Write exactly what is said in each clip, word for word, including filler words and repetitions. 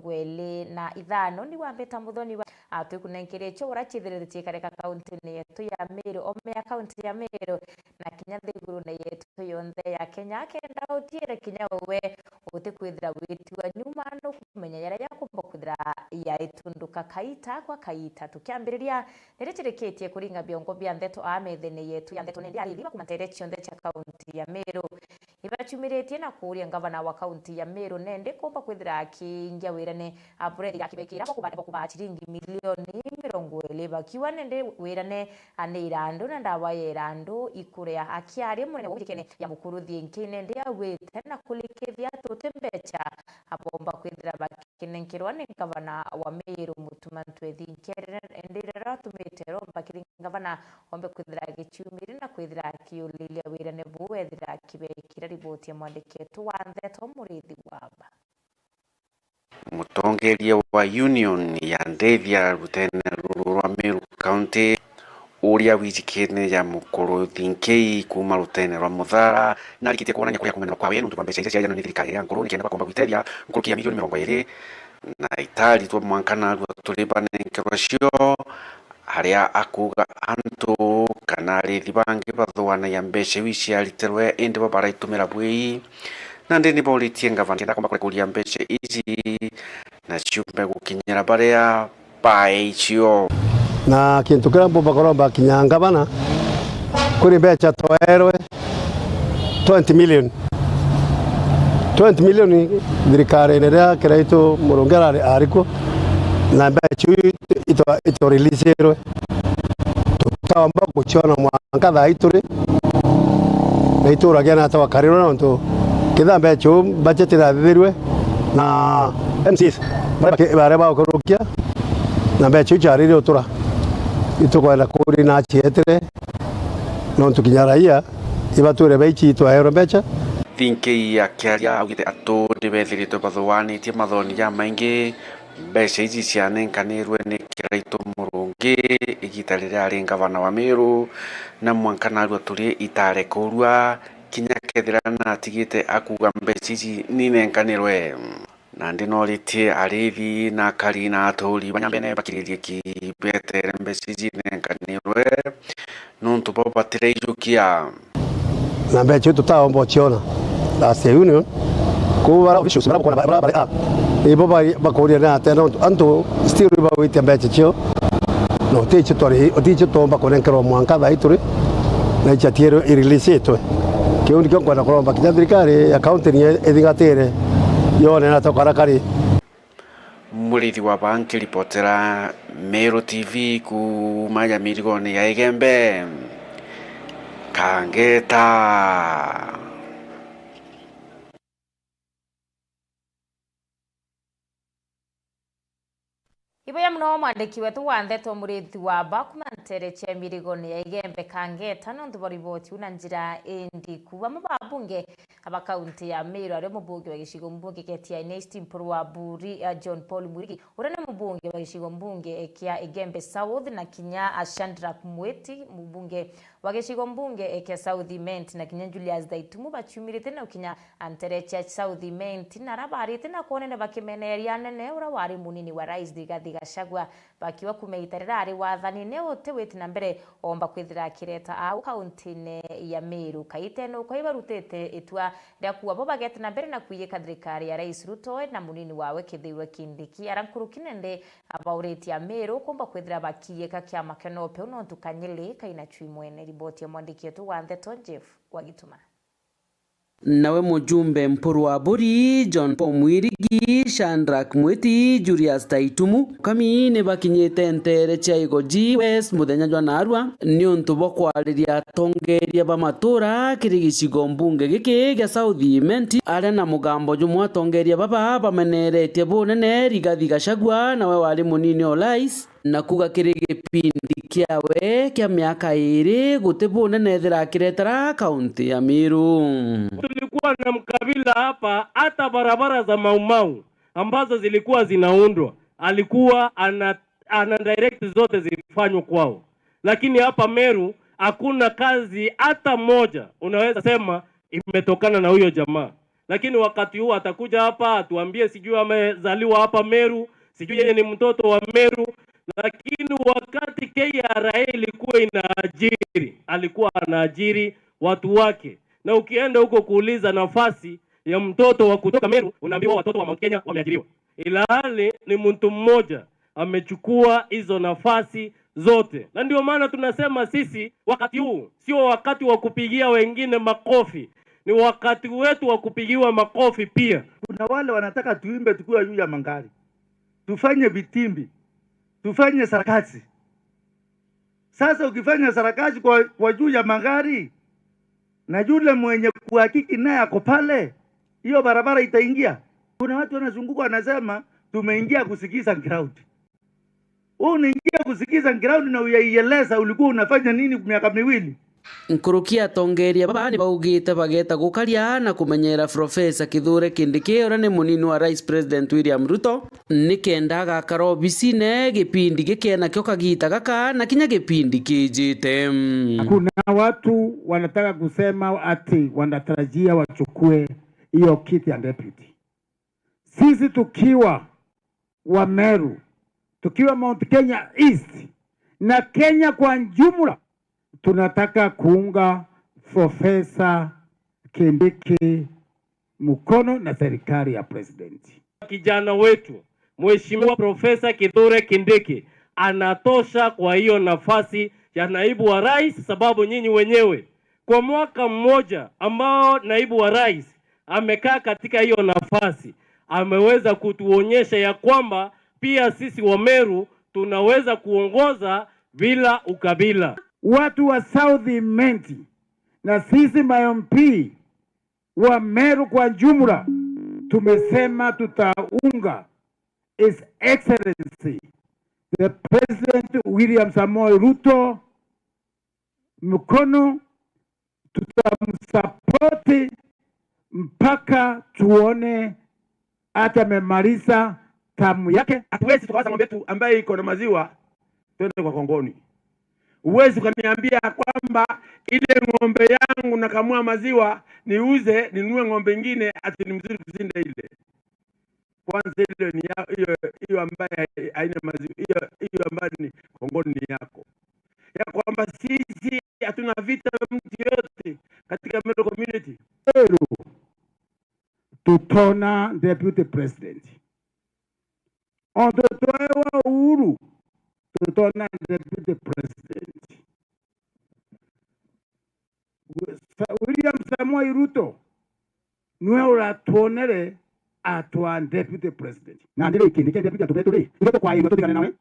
mirongo iri na ithano. Ni wambita Muthoni wa, a, twikunenkerie cio uria ciithirite ciikarika kauntine yetu ya Meru, ome ya kaunti ya Meru, na kinya nthigurune yetu yonthe ya Kenya, kenda utiire kinya uwe utikwithira witua nyuma, nukumenya yaria yakumba kwithira yaitunduka kaita kwa kaita. Tukiambiriria, ni ricirikitie kuringa biongo bia ndeto aa methene yetu ya ndeto, nindi arithi ba kuma nteere cionthe cia kaunti ya Meru. Ibachumiritie na kuuria ngavana wa kaunti ya Meru nende kumba kwithira akiingia wirane, a, burethi ya kibeki iria bakubanda bakuba ciringi milioni mirongo iri, bakiuga nende wirane, a, ni irandu na ndawa ya irandu ikuria. Akiaria munene wa wikene ya Mukuru Thienki nende augite na kurikithia tuti mbecha abomba kwithira baki kinenkerwa ni ngavana wa Meru Mutuma Ntwethinki, indi riria atumite romba kiri ngavana ombe kwithira agiciumiri na kwithira akiuriria wirane buu, ethira akibekira. Riboti ya mwandiki wetu wa ndeto Murithi wa Aba. Mutongeria wa Union ya Ndethia rutene ruru rwa Meru County, uria wijikene ya Mukuru Thinkei kuuma rutene rwa Muthara, na arikitie kwonania kuria kumenwa kwawe nuntu bwa mbeca iria ciajanwa ni thirikari ya nkuru nikenda bakomba gwitethia nkuruki ya milioni mirongo iri, na itaritwa mwanka narua turi banenkerwa cio, aria akuuga antu kana arithi bangi bathuanagia mbeca iu iciaritirwe indi bo baraitumira bwii. Nandi ni bauritie ngavana kenda komba kurekuria mbeca iji na ciumbe gukinyira baria baaicio. Na kintu kiria mbumba kuromba kinya ngavana, kuri mbeca twaerwe twenty million. Twenty million thirikarine riria Kiraitu Murungi arari, ari kuo, na mbeca iu ito, ito releaseirwe. Tutaomba guciona mwanka thaa ii turi na ituragia na twakarirwe, nontu kethira mbeca iu budget irathithirwe na M C As baria baki-, baria bagukurukia, na mbeca iu ciarire utura. Itukwenda kuria na cietire, nontu kinya raia ibatwire baici itwaerwe mbeca. Thinkei akiaria augite antu ni bethiritwe bathuganitie mathoni jamaingi. Mbeca iji cianenkanirwe ni Kiraitu Murungi igita riria ari ngavana wa Meru, na mwanka narua turi itare kurua, kinya kethira natigite akuuga mbeca iji ninenkanirwe. Nandi noritie arithi na akari na aturi ba Nyambene bakiririe ki betere mbeca iji inenkanirwe, nontu bo batireijukia. Na mbeca iu tutaomba uciona as a union. Kou bara officials bara bukona bara bari a, ibo bari bakuria ni atia, nontu antu still bagwitia mbeca cio, na uticio twari, uticio tuomba kunenkerwa mwanka thaa ii turi, na icio atiere ireleaseitwe. Kiu nikio nkwenda kuromba kinya thirikari ya county ni ithingatire yone na tokara kari. Murithi wa Aba nkiripotera Meru T V kuuma ya mirigone ya Igembe, Kangeta. Ibuya muno mwandiki wetu wa ndeto Murithi wa Aba kuuma nteere cia mirigone ya Igembe, Kangeta, nontu bwa riboti iu na njira indiku. Bamwe ba abunge aba kaunti ya Meru, ario mubunge wa gicigo mbunge kia Tigania East Mpuru wa Buri, a, John Paul Mwirigi, uria ni mubunge wa gicigo mbunge kia Igembe South, na kinya a Shadrack Mwiti, mubunge wa gicigo mbunge kia South Imenti, na kinya Julius Thaitumu baciumirite na gukinya a nteere cia South Imenti, na aria barite na kwonene bakimeneria anene uria wari munini wa rais Rigathi Gachagua, bakiuga kuuma ita riria ari wathanine uti witi na mbere omba kwithira akireta au kauntine ya Meru. Kaitene uko ibarutite itua ria kuuga bo bagete na mbere na kwiyika thirikari ya Rais Ruto na munini wawe Kithure Kindiki, aria nkuruki nende abauritie Ameru kumba kwithira bakiyika kiama kia NOPEU nontu kanyili kaina chui mwene. Riboti ya mwandiki wetu wa ndeto Jeff Wagituma. Nawe mujumbe Mpuru wa Buri, John Paul Mwirigi, Shadrack Mwiti, Julius Taitumu, Kami ni bakinyite nteere cia Igoji West muthenya jwa naarua, niuntu bwa kwariria atongeeria ba matuura kiri gicigo mbunge giki gia South Imenti, aria na mugambo jumwe atongeeria baba bameneretie bunene Rigathi Gachagua, nawe wari munini o rais, na kuuga kiri gipindi kiawe kia miaka iiri guti bunene ethira akiretera kaunti ya Meru. Tulikuwa na mkabila hapa, hata barabara za Mau Mau ambazo zilikuwa zinaundwa, alikuwa ana, ana direct zote zifanywe kwao. Lakini hapa Meru hakuna kazi hata moja unaweza sema imetokana na huyo jamaa. Lakini wakati huu atakuja hapa atuambie sijui amezaliwa hapa Meru, sijui yeye ni mtoto wa Meru. Lakini wakati K R A ilikuwa inaajiri, alikuwa anaajiri watu wake, na ukienda huko kuuliza nafasi ya mtoto wa kutoka Meru, unaambiwa watoto wa Mount Kenya wameajiriwa, ilhali ni mtu mmoja amechukua hizo nafasi zote. Na ndio maana tunasema sisi, wakati huu sio wakati wa kupigia wengine makofi, ni wakati wetu wa kupigiwa makofi pia. Kuna wale wanataka tuimbe tukiwa juu ya magari, tufanye vitimbi, tufanye sarakasi. Sasa ukifanya sarakasi kwa, kwa juu ya magari, na yule mwenye kuhakiki naye ako pale, hiyo barabara itaingia? Kuna watu wanazunguka wanasema, "Tumeingia kusikiza ground." Wewe unaingia kusikiza ground na uyaieleza ulikuwa unafanya nini miaka miwili? Nkuruki atongeria baba ni baugite bageta gukaria na kumenyera Profesa Kithure Kindiki, uria ni munini wa Rais President William Ruto, nikenda agakara obisine gipindi giki nakio kagita gaka na kinya gipindi kijite. Kuna watu wanataka kusema ati wanatarajia wachukue hiyo kiti ya deputy. Sisi tukiwa wa Meru, tukiwa Mount Kenya East na Kenya kwa jumla, tunataka kuunga Profesa Kindiki mkono na serikali ya president. Kijana wetu, Mheshimiwa Profesa Kithure Kindiki, anatosha kwa hiyo nafasi ya naibu wa rais, sababu nyinyi wenyewe, kwa mwaka mmoja ambao naibu wa rais amekaa katika hiyo nafasi, ameweza kutuonyesha ya kwamba pia sisi wa Meru tunaweza kuongoza bila ukabila. Watu wa South Imenti na sisi ma M P wa Meru kwa jumla, tumesema tutaunga His Excellency the President William Samoei Ruto mkono, tutamsapoti mpaka tuone hata amemaliza tamu yake. Hatuwezi tukawaza ng'ombe yetu ambaye iko na maziwa twende kwa kongoni. Huwezi ukaniambia kwamba ile ng'ombe yangu nakamua maziwa niuze, ninunue ng'ombe ingine ati ni mzuri kushinda ile. Kwanza ile ni ya, hiyo, hiyo ambaye haina maziwa, hiyo, hiyo ambayo ni kongoni ni yako. Ya kwamba sisi hatuna vita na mtu yote katika Meru community. Meru, tutona deputy president. Ontu twewa Uhuru, tutona deputy president. Sa-, William Samoei Ruto niwe uratwonere atwa deputy president. Na ndiri ikindi kia deputy antu betu ri, ithe tukwairwe tutigane nawe.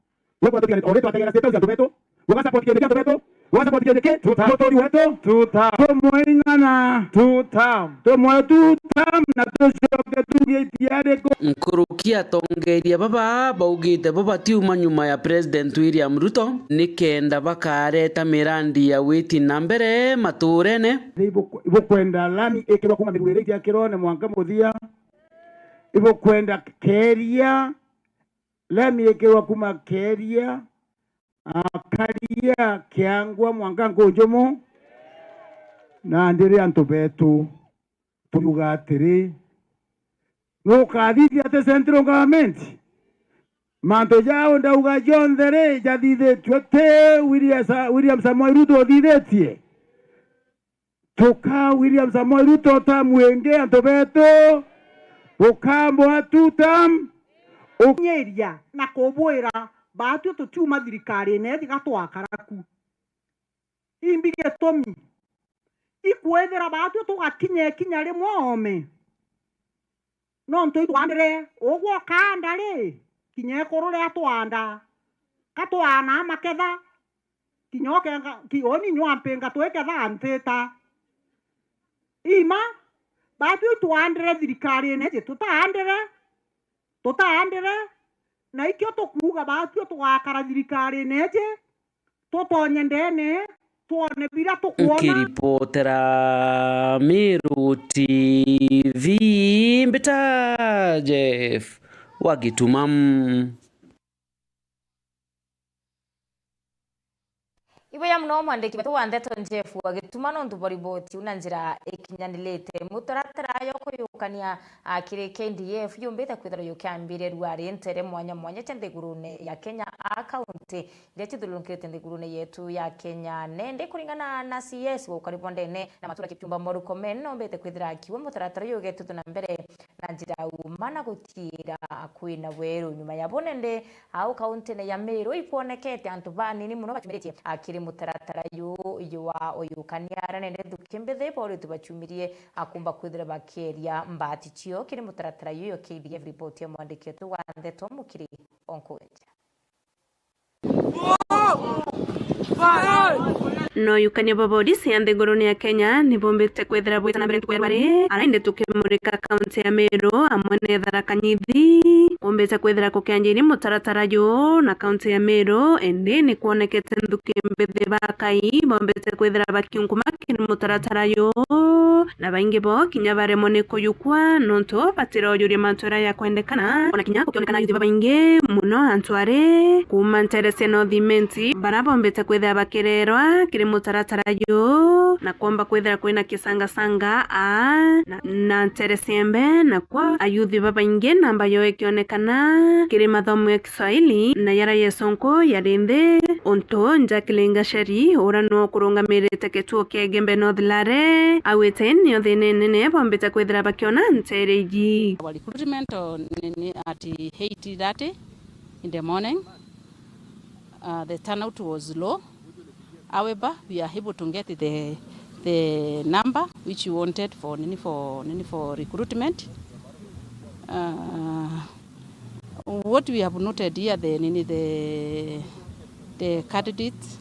Gukwa tutigane, o ri twategera status antu betu. Gugasupport kindi kia antu betu. Gugasupport kindi ki? Two term. Muturi wetu. Two term. Tumwe ing'ana. Two term. Tumwe two term na tucoke tugie itia riku. Nkuruki atongeria baba baugite bo batiuma nyuma ya President William Ruto nikenda bakareta mirandi ya witi na mbere maturene. Ibukwenda lami ikirwa kuma Migwiri itia Kirone mwanka Muthia. Ibukwenda Keria, lami ikirwa kuma Keria, ah, Karia, Kiangwa mwanka Nkunjumu. Na ndiri antu betu, turiuga atiri, nukathithia ati central government? Mantu jau ndauga jonthe ri, jathithitue ti William Sa-, William Samoei Ruto uthithitie? Tuka William Samoei Ruto tamu ingi antu betu, ukambwa two term. Ukinyiria na kubwira, baatwi tutiuma thirikarine iji gatwakara ku. Imbi gitumi ikwithira baatwi tugakinya ikinya rimwe oome. Nontu itwandire ugwo kaanda ri, kinya ekuru ria twanda, ka twaanaa maketha, kinya ukenga, ki-, uni nywampinga twiketha ntita. Ima, baatwi itwandire thirikarine iji tutaandire, tutaandire, na ikio tukuuga baatwi tugakara thirikarine iji, tutonye ndene, twone bira tukwona. Nkiripotera Meru T V, mbita Jeff wa Gituma. Ibuya mono mwandiki wetu wa ndeto Jeff wa Gituma nontu bwa riboti iu na njira ikinyanirite. Mutaratara yo kuyukania, a, kiri K D F yumbite kwithirwa yukiambirirua ari ntere mwanya mwanya cia nthigurune ya Kenya, a, kaunti iria cithiururukiite nthigurune yetu ya Kenya. Nende kuringana na C S wa ukari bwa ndene na matura Kipchumba Murkomen, nombete kwithira akiuga mutaratara uyu ugetithua na mbere na njira uma na gutiira kwina weru. Nyuma ya bo nende au kauntine ya Meru ikwonekete antu banini mono bachumiritie akiri mutaratara uyu wa uyukania, aria nende nthuki mbithi boritwe bachumirie akumba kwithira bakieria mbati cio kiri mutaratara uyu. K D F, ripoti ya mwandiki wetu wa ndeto Mukiri Onkuenja. No yukania bwa borisi ya nthigurune ya Kenya ni bombite kwithira bwita na mbere ntuku ya rwari, araindi tukimurika kaunti ya Meru amwe na Tharaka Nithi. Kumbite kwithira kukianjiria mutaratara juu na kaunti ya Meru, indi ni kwonekete nthuki mbithi bakai bombite kwithira bakiunkuma kiri mutaratara juu, na baingi bo kinya baremwe ni kuyukua nontu batirojuria mantu jaria jakwendekana. Ona kinya gukionekana ayuthi babaingi mono antu ari kuuma ntere cia North Imenti, bara bombite kwithira bakirerwa kiri mutaratara juu na kwomba kwithira kwina kisangasanga aa na, na ntere ciembe, nakwo ayuthi babaingi namba yoo ikionekana kiri mathomo ya Kiswahili na yara ya Sonko yari nthi. Untu Jacqueline Gachari, uria nwo kurungamirite kituo kia Igembe North Lare, augite nio thina inene bombite kwithira bakiona ntere iji. Our recruitment on, in, at eight thirty in the morning. Uh, the turnout was low. However, we are able to get the, the number which we wanted for nini, for nini, for recruitment. Uh, what we have noted here, the nini, the, the candidates,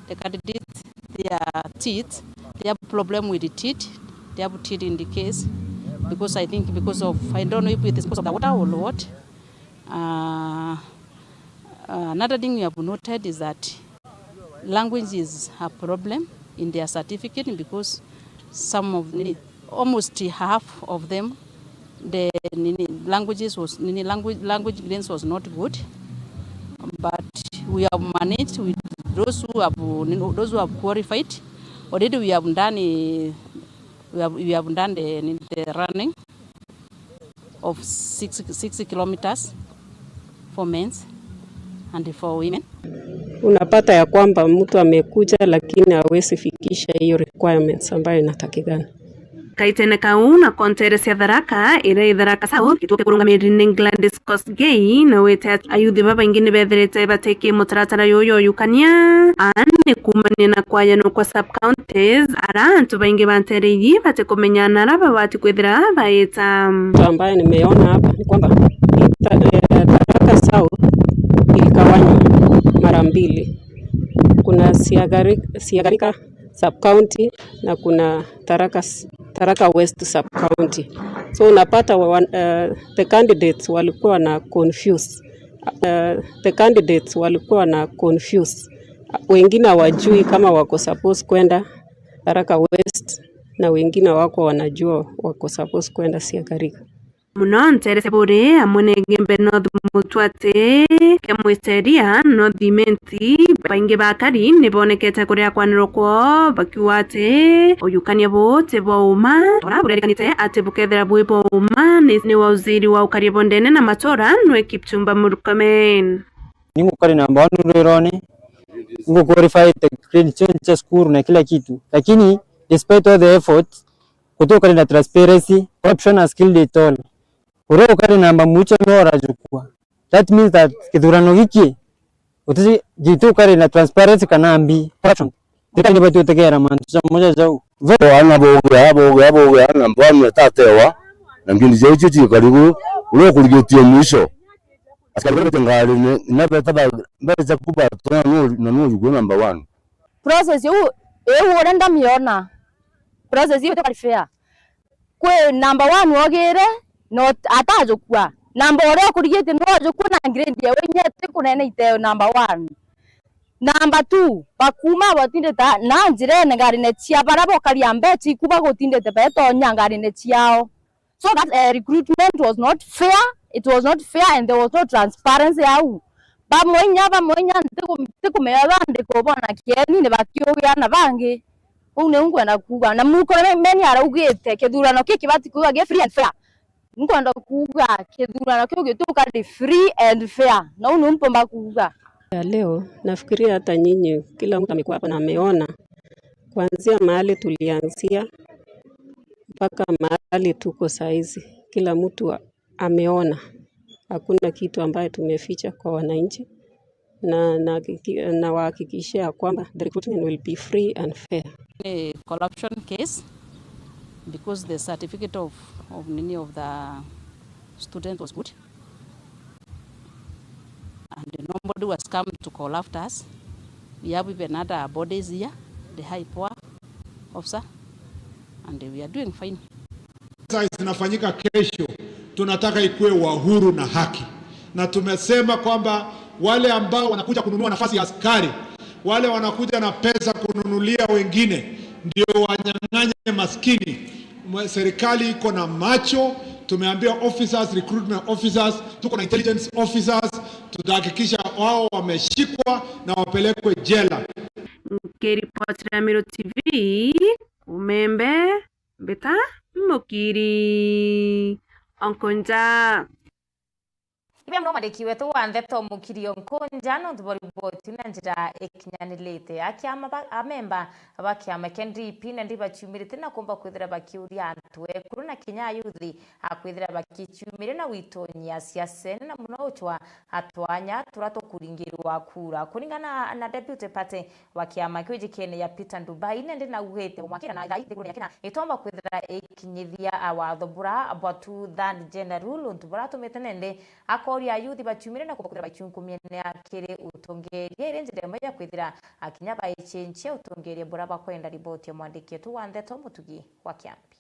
the candidates, their teeth, they have problem with the teeth, they have teeth in the case, because I think because of, I don't know if it is because of the water or what. Uh, uh, another thing we have noted is that language is a problem in their certificate, because some of, nini, almost half of them, the, nini, languages was, nini, language, language grades was not good, but we have managed with those who have, nini, those who have qualified already. We have done, eh, we have, we have done the, nini, the running of six, six kilometers for men's and for women. Unapata ya kwamba mtu amekuja lakini hawezi fikisha hiyo requirements ambayo inatakikana. Kaitene kau na kontere cia Tharaka, iria i Tharaka South, gituo kia kurungamiriri ni Gladys Kosgei, na wite at-, ayuthi babaingi ni bethirite batiki mutaratara yuyu uyukania, aani kumania na kwayanwa kwa sub counties, ara antu baingi ba ntere iji batikumenya na ara babati kwithira baita. Mtu ambaye nimeona hapa ni kwamba ita-, eh, Tharaka South iligawanywa mara mbili. Kuna Siagari-, Siagarika sub county na kuna Tharaka s-, Tharaka West sub county. So unapata wa-, wan-, eh, the candidates walikuwa na confuse. Eh, the candidates walikuwa na confuse. Wengine hawajui kama wako supposed kwenda Tharaka West na wengine wako wanajua wako supposed kwenda Siagarika. Muno ntere cia Buuri amwe na Igembe North Mutwati, kia Mwicheria, North Imenti, baingi ba akari ni bonekete kuria kwanirwa kwoo bakiuga ati uyukania buu ti bwa uma, ura burerikanite ati bukethira bwi bwa uma ni, ni wa uziri wa ukaria bondene na matura nwe Kipchumba Murkomen. Ni ngukari namba one rwirone, ngu qualify te grade cio cia cukuru na kila kitu, lakini despite all the efforts, guti ukari na transparency, corruption has killed it all. Uria ukari namba mwicho no urajukua. That means that kithurano giki, guti, gitu ukari na transparency kana mbi, corruption. Thirikari nibati utegera mantu ja moja jau. Ana bogia, bogia, bogia, namba one etatewa, na ngindi jau cio cikari iguru, uria ukurigitie mwisho. Askari bete ngari ni, na beta ba, beta kuba tona no, na no yugo number one. Process iu, iu uria ndamiona. Process iu itikari fair. Kwi number one wogire, na ut-, atajukua. Number uria ukurigitie ni wajukua na grade ewe inya itikunene ite number one. Number two, bakuma batindite na njirene ngarine cia baria bokaria mbecha iku bagutindite betonya ngarine ciao. So that, eh, recruitment was not fair, it was not fair and there was no transparency au. Bamwe inya, bamwe inya, ntiku-, ntikumenya bandikubona kieni, ni bakiugia na bangi. Uu niu nkwenda kuuga. Na Murkomen araugite kithurano kiki bati kuuga gi free and fair. Nkwenda kuuga kithurano kiu gituka ni free and fair. Na uu niu mpomba kuuga. Ya leo, nafikiria hata nyinyi, kila mtu amekuwa hapa na ameona, kuanzia mahali tulianzia mpaka mahali tuko saizi. Kila mtu a-, ameona. Hakuna kitu ambayo tumeficha kwa wananchi. Na, na, nawahakikishia ya kwamba the recruitment will be free and fair. A corruption case because the certificate of, of nini of the student was good and nobody was come to call after us. We have even other bodies here, the high power officer, and we are doing fine. Exercise zinafanyika kesho, tunataka ikuwe wa huru na haki, na tumesema kwamba wale ambao wanakuja kununua nafasi ya askari, wale wanakuja na pesa kununulia wengine, ndio wanyang'anye maskini. Mwe-, serikali iko na macho, tumeambia officers, recruitment officers, tuko na intelligence officers, tutahakikisha wao wameshikwa na wapelekwe jela. Nkiripotera Meru T V, Umembe, Mbita Mukiri Onkonja. Ibe muno mwandiki wetu wa ndeto Mukiri Onkonja, nontu bwa riboti na njira ikinyanirite ya kiama ba-, amemba ba kiama kia N D P nandi baciumirite na kumba kwithira bakiuria antu ekuru na kinya ayuthi a kwithira bakiciumiria na gwitonyia siasene na muno uchwa atwanya tura tukuringirwa kura. Kuringana na Deputy Party wa kiama kiu jikene ya Peter Ndubai, nende naugite mwakira na ithai nthiguru ya Kenya itomba kwithira ikinyithia watho bura bwa two third gender rule, untu buratumite nende akoria ayuthi baciumire na kuba kwithira baciunkumie na kiri utongeria iri njira imwe ya kwithira akinya baichenchia utongeria bura bakwenda. Riboti ya mwandiki wetu wa ndeto Mutugi wa Kiambi.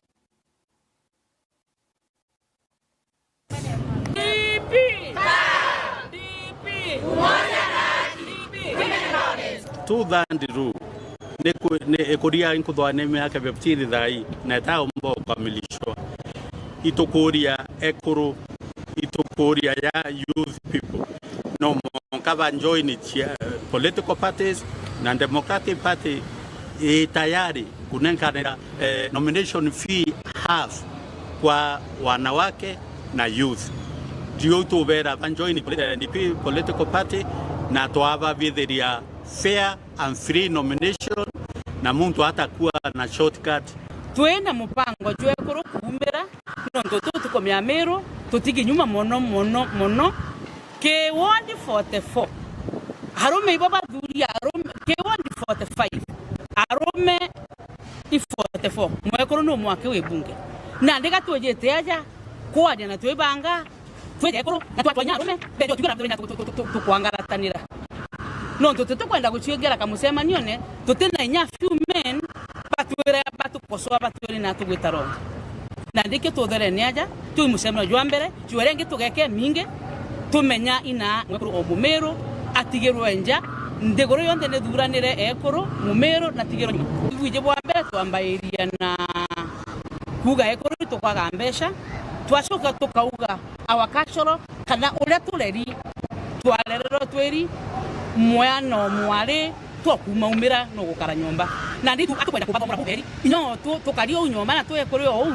Two third rule ni ku-, ni ikuria inkuthwa ni miaka fifteen thaa ii na itaumba ukamilishwa. Itukuria ekuru, itukuria ya youth people. No mwanka ba join chia-, political parties, na Democratic Party i tayari kunenkanira, eh, nomination fee half kwa wanawake na youth. Ndio tubera ba join polit-, N D P political party, na twababithiria fair and free nomination, na muntu atakuwa na shortcut. Twina mupango jwa ekuru kuumira, nontu tu tukomea Meru, tutiginyuma mono, mono, mono. Ki ward forty-four, arume ibo bathuri arume, ki ward forty-five, arume i forty-four, mwekuru ni umwe aki wi bunge. Nandi gatwijite aja kwaria na twibanga, twije ekuru, na twatwanya arume, bejo tugira na tukwangaratanira. Nontu tutikwenda guciongera kamucemanione, tutina inya few men batwire, batukosoa, batwire na tugwita wrong. Na ndikio tutherene aja, twi mucemanio jwa mbere, jwa ringi tugeke mingi, tumenya ina mwekuru o Mumiru atigirwe nja, nthiguru yonthe nithuranire ekuru, Mumiru na tigirwe nyuma. Ibwiji bwa mbere twambairia na kuuga ekuru itukwaga mbeca, twacoka tukauga our cultural, kana uria tureri, twarererwe twiri mwana o mwari, twakuuma umira nugukara nyomba. Na ndi tu atukwenda kubathomora buberi. Inyo tu, tukari ou nyomba na twe kuri ou.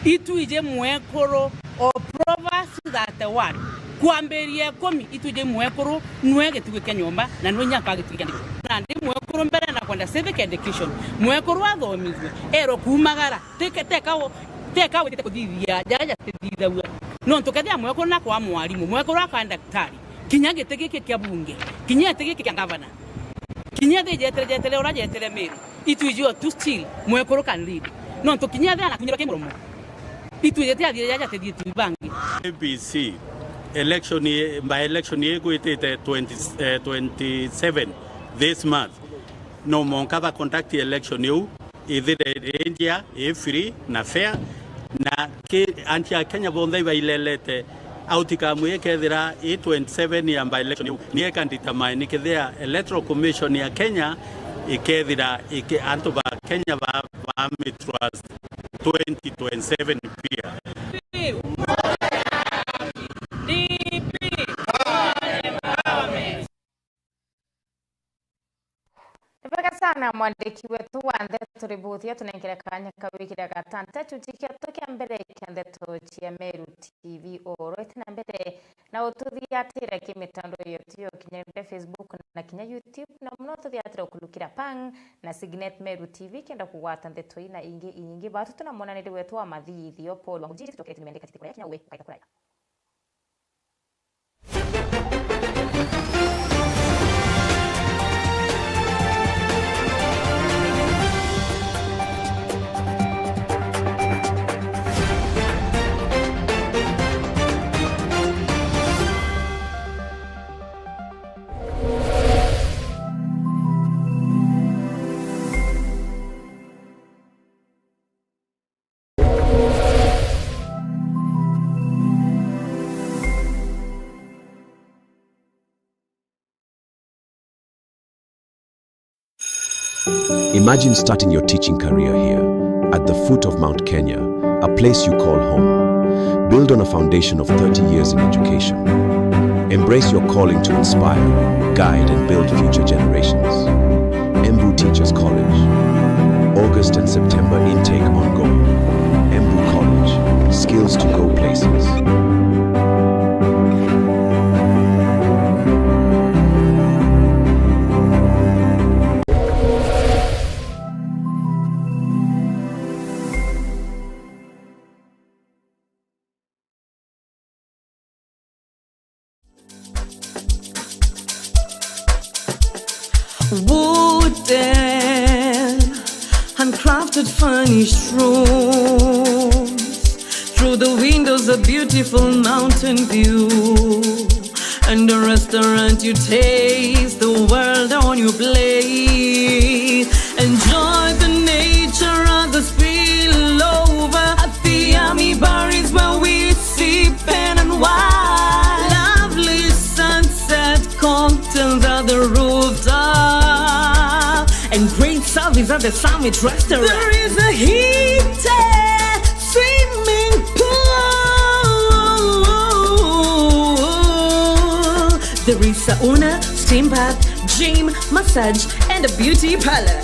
Itwiji mwekuru o Proverbs thirty-one. Kwambiria ikumi, itwiji mwekuru nwe gitugi kia nyomba, na nwe nyaka gitugi kia ndiguru. Na ndi mwekuru mbere na kwenda civic education. Mwekuru athomithue, ero kuumagara. Teke-, teka wo-, teka witite kuthithia jaja jatithithagua. Nontu kethia mwekuru na kwa mwarimu, mwekuru aka daktari, kinya giti giki kia bunge, kinya giti giki kia ngavana, kinya thi jetere, jetere ura jetere Meru, itwiji o tu still mwekuru can lead. Nontu kinya thi anakunyirwa ki muromo, itwiji ti athire jaja tithithie bangi. A B C election ye-, by election igwitite twenty, eh, twenty-seven this month. No monka ba conduct election iu ithire iri njia, ii free na fair, na ki anti a Kenya bonthe ibailelete outcome ii ikethira ii twenty-seven ya by election iu, ni ika determine kethira Electoral Commission ya Kenya ikethira iki-, antu ba Kenya ba, ba mistrust twenty twenty-seven pia. D P. Sana mwandiki wetu wa ndeto ributhi, atunenkere kanya ka gwikira gatante gicunchi kietu kia mbere kia ndeto cia Meru T V. Oro ite na mbere na ututhiatira ki mitandao yetu ya ukinyanire, Facebook na kinya YouTube, na muno ututhiatira ukurukira Pang na Signet Meru T V, kenda kugwata ndeto ii na ingi inyingi. Batu tuna mwananiri wetu wa mathithio Paul Wangujiri, tucokere tumendeka titi kuraya kinya uwe ukaita kuraya. Imagine starting your teaching career here, at the foot of Mount Kenya, a place you call home. Build on a foundation of thirty years in education. Embrace your calling to inspire, guide, and build future generations. Embu Teachers College. August and September intake ongoing. Embu College. Skills to go places. Wooden, handcrafted furnished rooms. Through the windows, a beautiful mountain view. And a restaurant, you taste the world on your plate. Enjoy the nature as a spillover. At the Army Bar is where we sip and unwind. Lovely sunset cocktails at the rooftop. And great service at the Summit Restaurant. There is a heated swimming pool. There is sauna, steam bath, gym, massage, and a beauty parlor.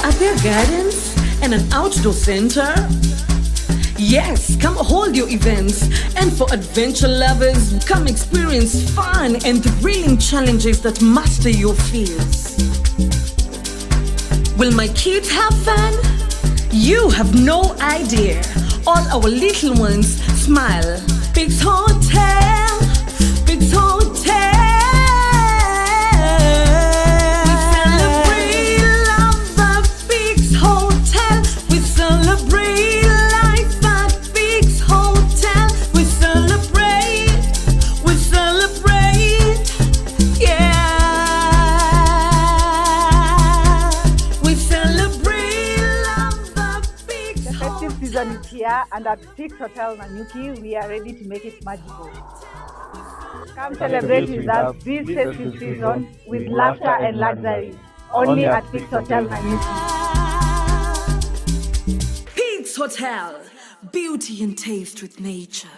Are there gardens and an outdoor center? Yes, come hold your events. And for adventure lovers, come experience fun and thrilling challenges that master your fears. Will my kids have fun? You have no idea. All our little ones smile. Biggs Hotel, Biggs Hotel. We celebrate love at Biggs Hotel. We celebrate life at Biggs Hotel. We celebrate, we celebrate, yeah. We celebrate love at Biggs Hotel. The festive season is here, and at Biggs Hotel Nanyuki, we are ready to make it magical. Come celebrate with us this festive season with laughter and luxury. Only at Biggs Hotel Nanyuki. Biggs Hotel, beauty and taste with nature.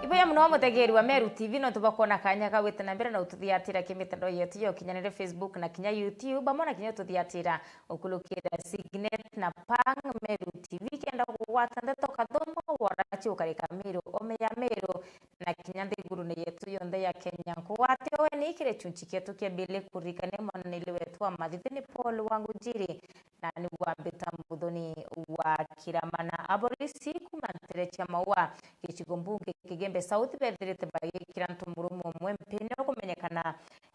Ibuya muno mutegeri wa Meru T V, nontu bwa kwona kanya ka gwita na mbere na ututhiatira ki mitandao yetu ya ukinyanire, Facebook na kinya YouTube, bamwe na kinya ututhiatira ukurukira Signet na Pang Meru T V, kenda kugwata ndeto kathoma warachi ukarika Meru, ome ya Meru, na kinya nthigurune yetu yonthe ya Kenya. Nkugwate weni kiri chunchi kietu kia mbili, kuririkane mwananiri wetu wa mathithi ni Paul Wangujiri, na ni gwambita muthoni wa Kiramana. Aborisi kuma ntere cia Maua, gicigo mbunge Kigembe South, bethirite bagikira ntu murume umwe mpini ukumenyekana,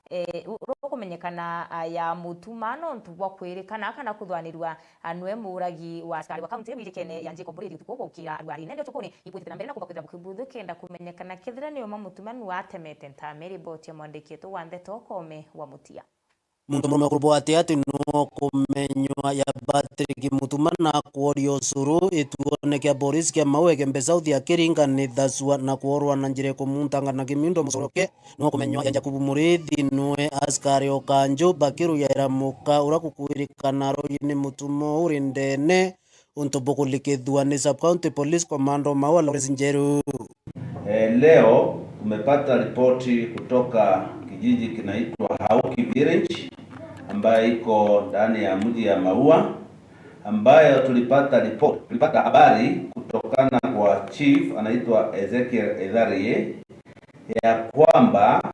eh, u-, ukumenyekana na, a, ya Mutuma nontu bwa kwirikana kana kuthwanirua, a, nwe muuragi wa askari wa kaunti iria wiijikene ya Jacob Muriithi utuku gukira arwari. Nende utukuni ibwitite na mbere na kumba kwithira bukibuthu kenda kumenyekana kethira ni uma Mutuma nu atemete ntame. Riboti ya mwandiki wetu wa ndeto Koome wa Mutia. Muntu murume ukuru bwa ati ati nuo kumenywa ya Patrick Mutuma na kworia ucuru ituone kia polisi kia Maua Igembe South akiringanithasua na kworwa na njira ikumuntanga na kimiundo mucoroke. Nuo kumenywa ya Jakubu Muriithi nue askari o kanju bakiruyaira muka uria kukwirikana aroywi ni Mutuma uri ndene. Untu bukulikithua ni Sub County Police Commando Maua Lawrence Njeru. Eh, leo tumepata ripoti kutoka kijiji kinaitwa Hauki Village ambayo iko ndani ya mji ya Maua, ambayo tulipata report, tulipata habari kutokana kwa chief anaitwa Ezekiel Etharie ya kwamba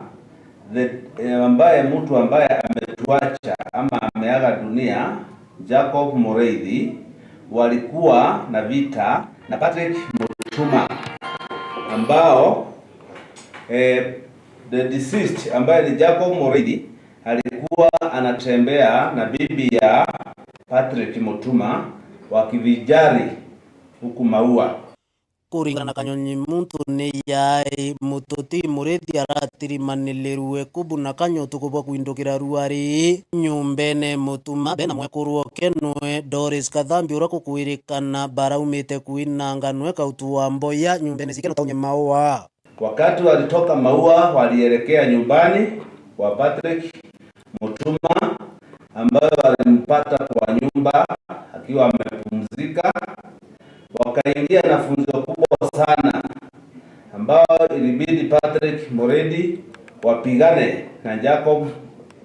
the, eh, ambaye mtu ambaye ametuacha ama ameaga dunia, Jacob Mureithi, walikuwa na vita na Patrick Mutuma, ambao, eh, the deceased ambaye ni Jacob Mureithi alikuwa anatembea na bibi ya Patrick Mutuma wakivinjari huku Maua. Kuringana na Kanyonyi muntu ni yai mututi Murithi aratirimanilirue kubu na kanya utuku bwa kwindukira ruari nyumbene Mutuma bena mwekuru oke nwe Doris Kathambi uria kukwirikana baraumite kuinanga nwe kautu wa mboya nyumbene cikeno tauni Maua. Wakati walitoka Maua, walielekea nyumbani kwa Patrick Mutuma, ambayo alimpata kwa nyumba akiwa amepumzika. Wakaingia na funzo kubwa sana, ambao ilibidi Patrick Muredi wapigane na Jacob,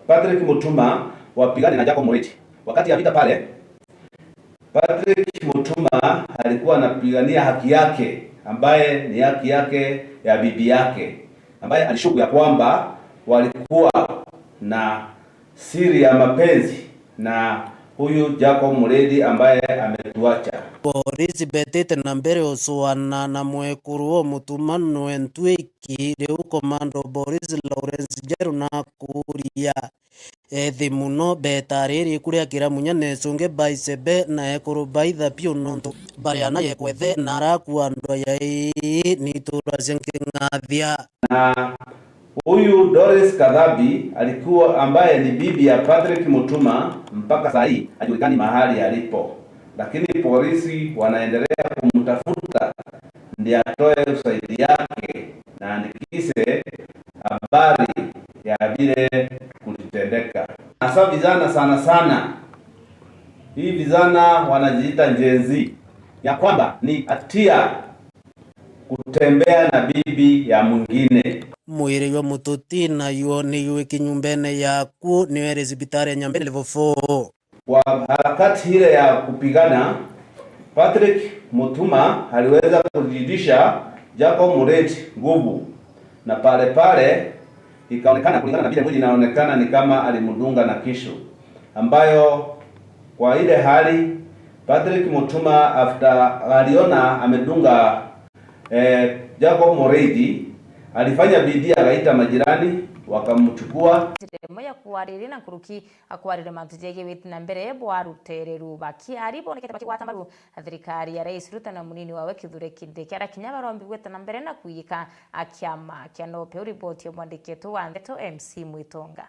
Patrick Mutuma wapigane na Jacob Muredi. Wakati ya vita pale, Patrick Mutuma alikuwa anapigania haki yake, ambaye ni haki yake ya bibi yake, ambaye alishuku ya kwamba walikuwa na siri ya mapenzi na huyu Jacob Muredi ambaye ametuacha. Polisi betite na mbere ucuana na mwekuru o Mutuma nwe ntwiki, riu Commando Boris Lawrence Njeru na kuuria ethi muno betariri kuria kiramunya necunge baisebe na ekuru baitha biu nontu bari ana yekwethe na arakua ndwa ya ii ni itura cia Nking'athia. Na huyu Doris Kadhabi alikuwa, ambaye ni bibi ya Patrick Mutuma, mpaka saa hii hajulikani mahali alipo, lakini polisi wanaendelea kumtafuta ndiye atoe ushahidi yake na aandikishe habari ya vile kulitendeka. Hasa vijana sana sana, hii vijana wanajiita Gen Z, ya kwamba ni hatia kutembea na bibi ya mwingine. Mwiri jwa mututi najuo ni jwiki nyumbene yaku, niyo iri cibitari ya Nyambene level four. Kwa harakati ile ya kupigana, Patrick Mutuma aliweza kuzidisha Jacob Mureti nguvu, na pale pale ikaonekana, kulingana na vile mwili inaonekana, ni kama alimdunga na kisu, ambayo kwa ile hali Patrick Mutuma, after aliona amedunga, eh, Jacob Mureti, alifanya bidii, akaita majirani wakamchukua. Njira imwe ya kwaririria na nkuruki akwarire mantu jegie witi na mbere bwa rutere ru bakiari bonekete bakigwata maru thirikari ya Rais Ruto na munini wawe Kithure Kindiki, arakinya barombi gwita na mbere na kwiyika a kiama kia NOPEU. Riboti ya mwandiki wetu wa ndeto M C Mwitonga.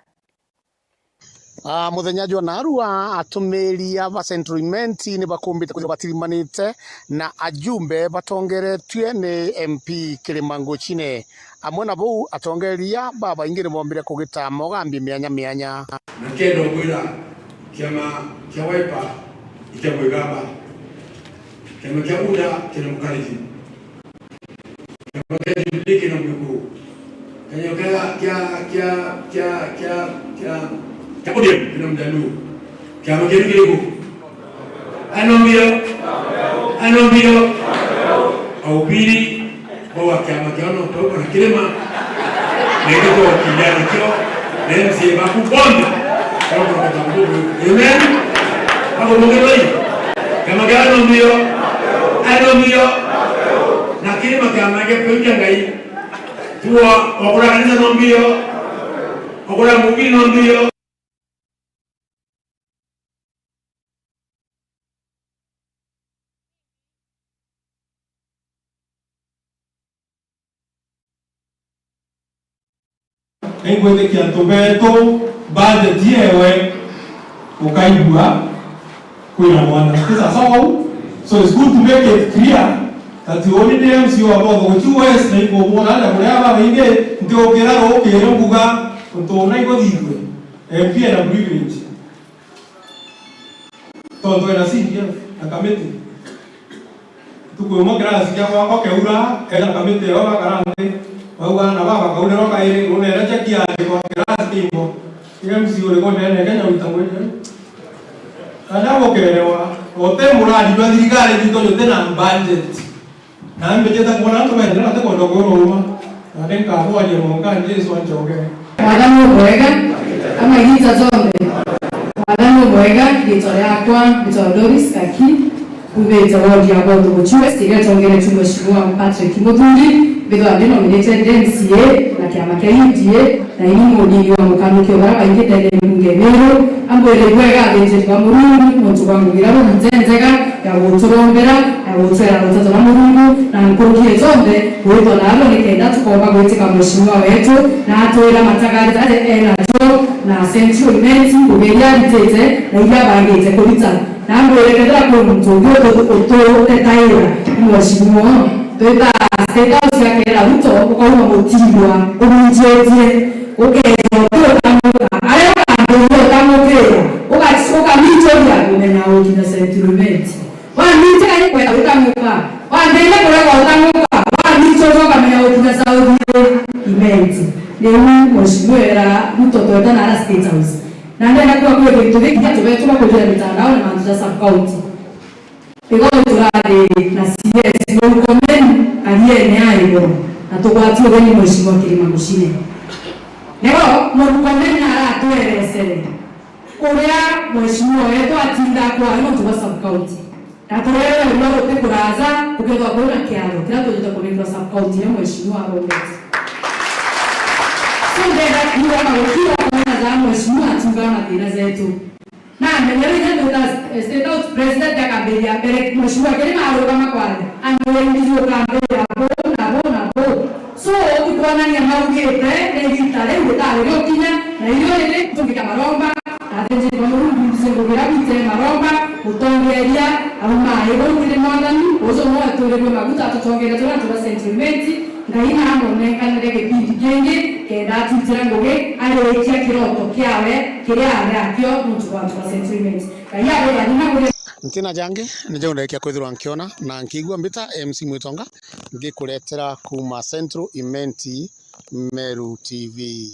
Ah, muthenya jwa narua, atumiria ba Central Imenti ni bakumbite kwithirwa batirimanite na ajumbe batongeretue ni M P Kirima Nguchine. Amwe na bau, atongeria babaingi ni bombire kugita mogambi mianya mianya. Na kenda ubwira, kiama kia Wiper ikia mwigamba, kiama kia UDA kina Mukareji, kiama kia Jubilee kina Mwikuru, kiama kia, kia, kia, kia, kia, kia, kia ODM kina Mjaluo. Kiama kienu kiriku? Eno mbio. Eno mbio. Aubiri bau a kiama kiao no tauko na kirima. Na ithe twakinya nakio. Na M C A baku bonthe. Tauko na katabu. Amen. Ako mugiroi. Kiama kiao no mbio. Eno mbio. Na kirima kiama kia kwikia Ngai. Tuo okura kanisa no mbio. Okura mubiri no mbio. Na ingwitikia antu betu budget yewe ukaigua kwina mwana. Ti sawa sawa uu? So it's good to make it clear that uni ni M C A wa Mothogochi West na ikumwona aria muria babaingi ntiukira rukiri mbuga untu una iguthithue. M P ena privilege. Tontu ena C D F na kamiti. Ntuku imwe kirasi kiakwa o keura, ena kamiti yao bakara nthi, bauga aana baba bakaurerwa kairi, runene cha kiandikwa kirasi kimwe. M C A uriku ndene Kenya wita mwene. Kana gukerewa, uti muradi jwa thirikari jitu juti na budget. Na mbijite kwona antu baendelea batikwenda kwirwa uma. Nandi nkabwaria mwanka Jesu anchokere. Mwathani umwega, ama igiita jonthe. Mwathani umwega, riitwa riakwa mbitwa Doris Gaki, mbumite wodi ya Mothogochi West, iria itongeretue Mheshimiwa Patrick Muthuri, mbithagwa ndi nominated M C A na kiama kia U D A, na ini munini wa mukanuki o baria baingi ndene ya mbunge ya Meru, ambwire ibwega athinjiri ba Murungu nontu bwa ngugi iria bubwite njega ya guturombera, ya gutwera ruteto rwa Murungu, na nkuruki jonthe gwitwa naarua nikenda tukomba gwitika Mheshimiwa wetu na atwira matagari jaria enajo na Central Imenti, ngugi iria aritite na iria abangite kurita. Na mbwire kethira kwi muntu ungi utu-, ututetaira ni Mheshimiwa, twita State House ya Kera Ruto, ukauma mutindwa, ubunjitie, ukeja uti utamuka, aria ukambiria utamukira, uka-, ukamichuria kumenya ukinya Central Imenti. Wamicha kari kwenda utamuka, wambiria kurega utamuka, wamichuria ukamenya ukinya South Imenti. Riu Mheshimiwa era Ruto tweta na ara State House. Na ndenda kuga kwi gintu giki gia tubetuma kujira mitandao na mantu ja sub county. Igo turari na C S Murkomen ariene ya iguru, na tugwatio ugeni Mheshimiwa Kirima Mucine. Nigo Murkomen aratweresere uria Mheshimiwa wetu atinda akwari nontu bwa sub county. Na turere uria guti kuraja, gukethwa kwina kiaro kiria tujite kubikirwa sub county iria Mheshimiwa arombete. So ndenda kuuga na gukira kwona ja Mheshimiwa atuga mathina jetu. Na menya riria twita State House President akambiria mbere, Mheshimiwa Kirima arugama kwaria, amwire, "Mbiji ukambiria bo na bo na bo." So, ukwonania maugite, ni igita riu ritari riukinya, na irio riri gutungiria maromba, na athinjiri ba Murungu mbiji ngugira gwite maromba, gutongeria, auma iguru kiri Mwathani, ucio no aturirwe maguta, atutongeria turi antu ba Central Imenti, Ngai namonenkanire gipindi kingi, kenda atwitira ngugi, arikia kiroto kiawe, kiria ari akio nontu bwa antu ba Central Imenti. Ngai abeethanie na guthia. Ntina jangi, nijo ndekia kwithirwa nkiona na nkiigua mbita M C Mwitonga, ngikuretera kuuma Central Imenti Meru T V.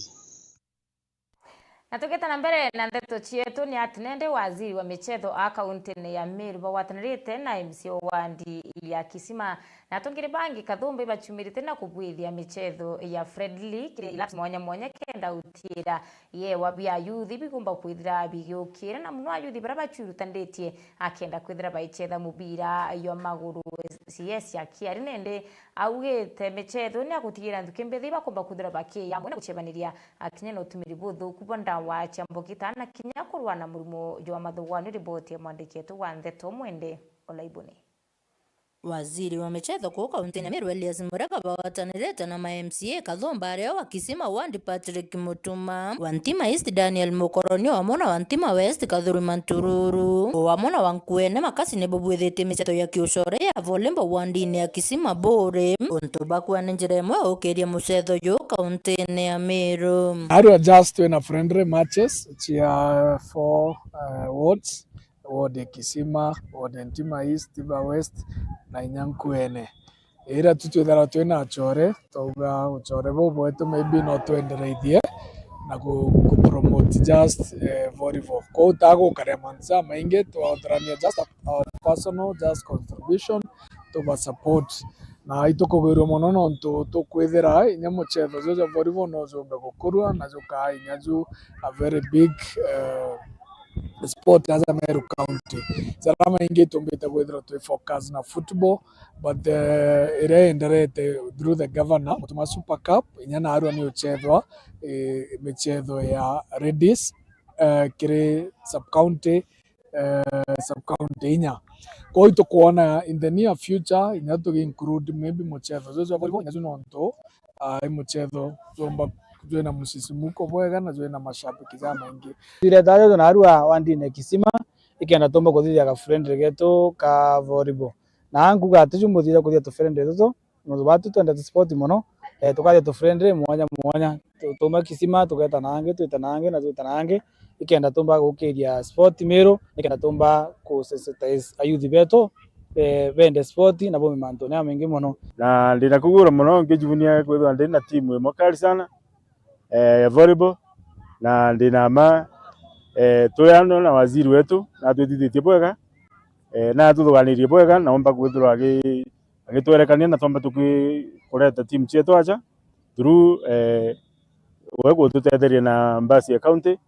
Na tugita na mbere na ndeto cietu, ni ati nende waziri wa michetho a kauntine ya Meru bagwatanirite na M C A wa wandi ya Kisima na atongeri bangi Kathumba ibachumirite na kubwithia michetho ya friendly kiri clubs mwanya mwanya kenda utiira yewa bia ayuthi bigumba kwithira bigiukira, na muno ayuthi baria bachurutaniritie akenda kwithira baichetha mubira jwa maguru. C S Akiari nende augite michetho ni ya gutigira nthuki mbithi bakumba kwithira bakiya amwe na gucebaniria akinya na utumiri buthuku bwa ndawa cia mbugita na kinya kurwa na murimo jwa mathugwani. Riboti ya mwandiki wetu wa ndeto Mwende Olaibuni. Waziri wa michetho kuu kauntini ya Meru Elias Murega bagwatanirite na ma M C A Kathumba ario wa Kisima Ward Patrick Mutuma, wa Ntima East Daniel Mukoronio, amwe na wa Ntima West Kathuri Mantururu, o amwe na wa Nkuene Makasi ni bubwithitie michetho ya kiucore ya volleyball wandini ya Kisima Bure, untu bakuwa ni njira imwe ya gukiria muchetho juu kauntini ya Meru. Arua just twina friendly matches cia four, uh, wards. Ward ya Kisima, ward ya Ntima East, Ntima West, na inya Nkuene. Ira tu twithagirwa twina achore, twauga uchore buu bwetu maybe no twendereithie na ku, ku promote just, eh, volleyball. Kwou ta gukaria mantu jamaingi, twaongerania just a, our personal just contribution, tuba support. Na itukugwirua mono nontu tukwithira inya muchetho juju jwa volleyball no jumbe gukurua na jukaa inya ju a very big, eh, sport as a Meru County. Jaria maingi tumbite kwithirwa twi focus na football, but, eh, iria yenderete through the governor, Mutuma Super Cup, inya narua ni uchethwa, eh, michetho ya ladies, eh, kiri sub county, eh, sub county inya. Kwou itukwona in the near future, inya tugi include maybe muchetho juju jwa volleyball, inya ju nontu, ah, i muchetho jumba jwina musisimuko bwega na jwina mashabiki jamaingi. Twireta aja narua wandine Kisima, ikenda tumba kuthithia ka friendly getu ka volleyball. Na nkuga ati ju muthithia kuthia tu friendly tutu, nontu batu twendete sport mono, eh, tukathia tu friendly mwanya mwanya. Tu-, tuuma Kisima, tugeeta nangi, twita nangi, na twita nangi, ikenda tumba gukiria sport Meru, ikenda tumba ku sensitize ayouth betu, eh, bende sport na baume mantune jamaingi mono. Na ndina kugura mono, nkijivunia kwithirwa ndina timu imwe kari sana, eh, ya volleyball, na ndina ma, eh, turi ano na waziri wetu, na atwitithitie bwega, eh, na atuthuganirie bwega, na omba kwithirwa agi-, agitwerekania na twamba tuki-, kureta timu cietu aja through, eh, we gututetheria na mbasi ya county,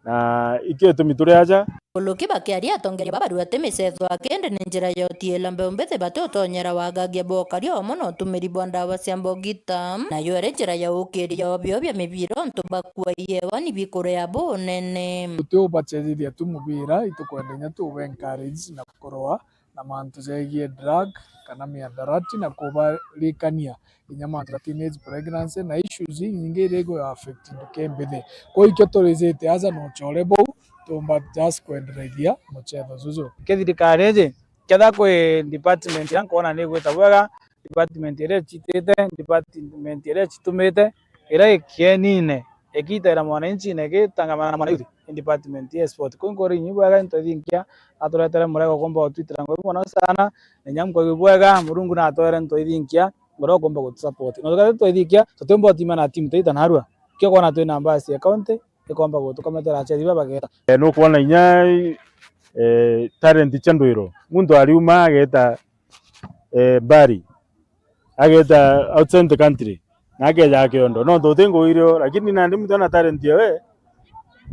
na ikio itumi turi aja. Uluki bakiaria atongeria babaruati micetho akindi ni njira ya utiila mbeu mbithi bati utonyera wagagia bwa ukaria umwe na utumiri bwa ndawa cia mbogita. Nayo iri njira ya ukiria obiobia mibira untu bakua iewa ni bikuria bunene. Tuti ubacethithia tu mubira, itukwenda inya tuube encourage na kuroa na mantu jegie drug kana miadarati na kubarikania inya mantu ja teenage pregnancy na issues inyingi iria igu affect nduki mbithi. Kwou ikio turijite aja na uchore buu, tumba just kwenderethia muchetho juju. Ki thirikari iji, ketha kwi department iria nkwona ni igwita bwega, department iria icitite, department iria icitumite, iria ikienine, ikiitaira mwananchi na igitangamana na mwanayouth ni department ya sport. Kwou nkuri inyi bwega, into ithinkia, aturetere murega ukumba gutwitira ngugi mono sana, na inya nkwigua bwega, Murungu natwere into ithinkia, nguria ukumba gutusupport. Na tukethira twaithinkia, tutiumba utimana na timu taita narua. Kio kwona twina mbasi ya county, ikomba gutukometera achezi baba bageta. Eh, nukwona inya, eh, talent cia ndwiro. Muntu ariuma ageta, eh, mbari, ageta outside the country, na akeja kiondo. Nontu uti ngugi irio, lakini nandi muntu ena talent yawe,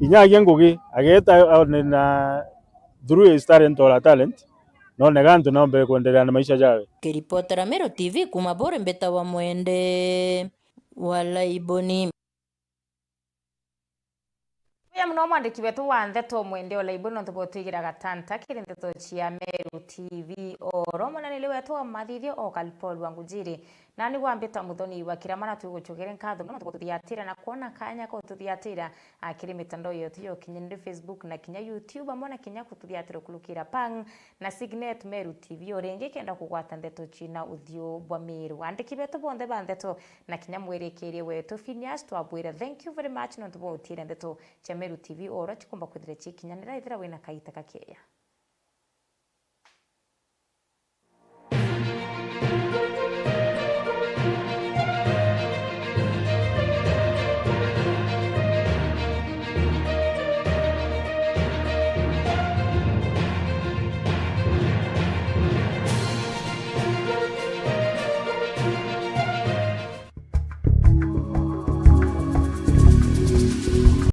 inya agia ngugi, ageta aone na through his talent or her talent, none gantu na ombe kuendelea na maisha jawe. Kiripotera Meru T V kuma Buri, mbitawa Mwende wa Laiboni. Buya mono mwandiki wetu wa ndeto Mwende o Laiboni nontu bwa utwigira gatanta kiri ndeto cia Meru T V. Oro mwananiri wetu wa mathithio o Kalipol wa Ngujiri. Nani gwambita Muthoni wa Kirama na twigucukire nkatho mono nontu bwa ututhiatira na kwona kanya ka ututhiatira, a, kiri mitandao yetu ya ukinyaniri Facebook na kinya YouTube, amwe na kinya kututhiatira ukurukira Pang na Signet Meru T V. O ringi kenda kugwata ndeto cina uthiu bwa Meru. Andiki betu bonthe ba ndeto na kinya mwirikirie wetu Phineas twabwira thank you very much nontu bwa utiire ndeto cia Meru T V oro cikumba kwithira cikinyanira ithira wina kaita kakeya.